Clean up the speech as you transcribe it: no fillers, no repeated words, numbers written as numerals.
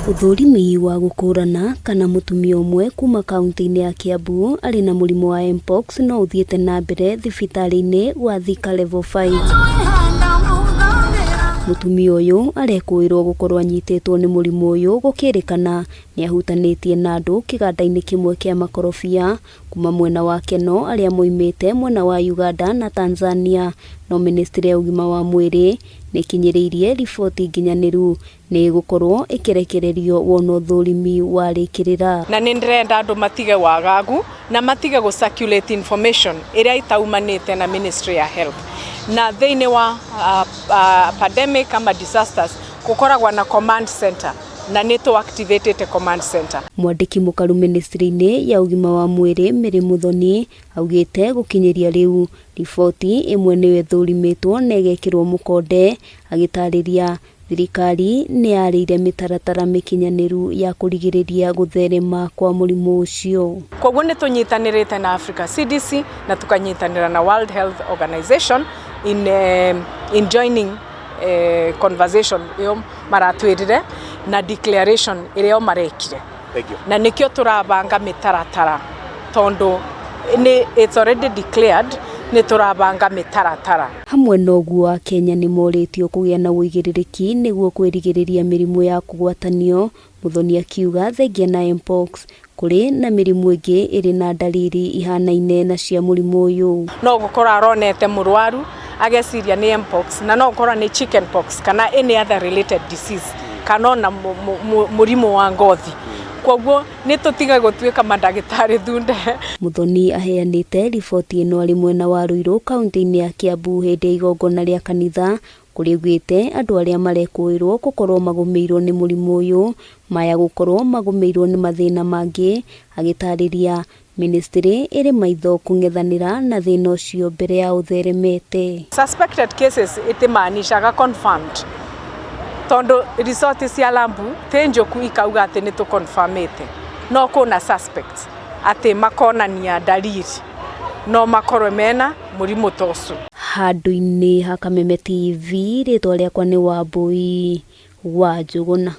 Ũthũrimi wa gũkũrana kana mũtumia ũmwe kuma kauntĩ-inĩ ya Kiambu arĩ na mũrimũ wa Mpox no ũthiĩte na mbere thibitarĩ-inĩ wa Thika Level 5. Mũtumia ũyũ arekũĩrwo gũkorwo anyitĩtwo nĩ mũrimũ ũyũ gũkĩrĩkana nĩahutanĩtie na andũ kĩganda-inĩ kĩmwe kĩa makorobia kuma mwena wa Keno arĩa moimĩte mwena wa Uganda na Tanzania no ministry ya ũgima wa mwĩrĩ nĩĩkinyĩrĩirie riboti nginyanĩru nĩ ĩgũkorwo ĩkĩrekererio wona ũthũrimi warĩkĩrĩra. Na nĩ ndĩrenda andũ matige wagagu na matige gũ circulate information ĩrĩa ĩtaumanĩte na Ministry ya Health. Na thĩinĩ wa pandemic ama disasters gũkoragwo na command center na nĩ tũ activatĩte command center. Mwandĩki mũkaru ministry-inĩ ya ũgima wa mwĩrĩ Mary Muthoni augĩte gũkinyĩria rĩu riboti ĩmwe nĩyo ĩthũrimĩtwo na ĩgekĩrwo mũkonde agĩtarĩria thirikari nĩ yarĩire mĩtaratara mĩkinyanĩru ya kũrigĩrĩria gũtherema kwa mũrimũ ũcio. Koguo nĩ tũnyitanĩrĩte na Africa CDC na tukanyitanĩra na World Health Organization in joining conversation ĩyo maratwĩrire na declaration ĩrĩa marekire. Na nĩkĩo tũrabanga mĩtaratara tondũ nĩ it's already declared, nĩ tũrabanga mĩtaratara. Hamwe na ũguo akenya nĩ morĩtio kũgĩa na ũigĩrĩrĩki nĩguo kwĩrigĩrĩria mĩrimũ ya kũgwatanio. Muthoni akiuga thengia na Mpox kũrĩ na mĩrimũ ĩngĩ ĩrĩ na ndariri ihanaine na cia mũrimũ ũyũ. No gũkorwo aronete mũrwaru ageciria nĩ Mpox na no gũkorwo nĩ chicken pox kana any other related disease kana ona mũrimũ wa ngothi. Koguo nĩ tũtige gũtuĩka mandagĩtarĩ thunde. Muthoni aheanĩte riboti ĩno arĩ mwena wa Ruiru kaunti-inĩ ya Kiambu hĩndĩ ya igongona rĩa kanitha kũrĩa augĩte andũ arĩa marekũĩrwo gũkorwo magũmĩirwo nĩ mũrimũ ũyũ maya gũkorwo magũmĩirwo nĩ mathĩna mangĩ agĩtarĩria ministry ĩrĩ maitho kũng'ethanĩra na thĩna ũcio mbere ya ũtheremete. Suspected cases ĩtĩmaanishaga confirmed tondu result cia lambu ti njũku ikauga atĩ nĩ tũconfirmĩte, no kũna suspects atĩ makonania dalili no makorwe mena mũrimũ ta ũcio. Handũ-inĩ ha Kameme TV rĩtwa rĩakwa nĩ Wambui wa Njũgũna.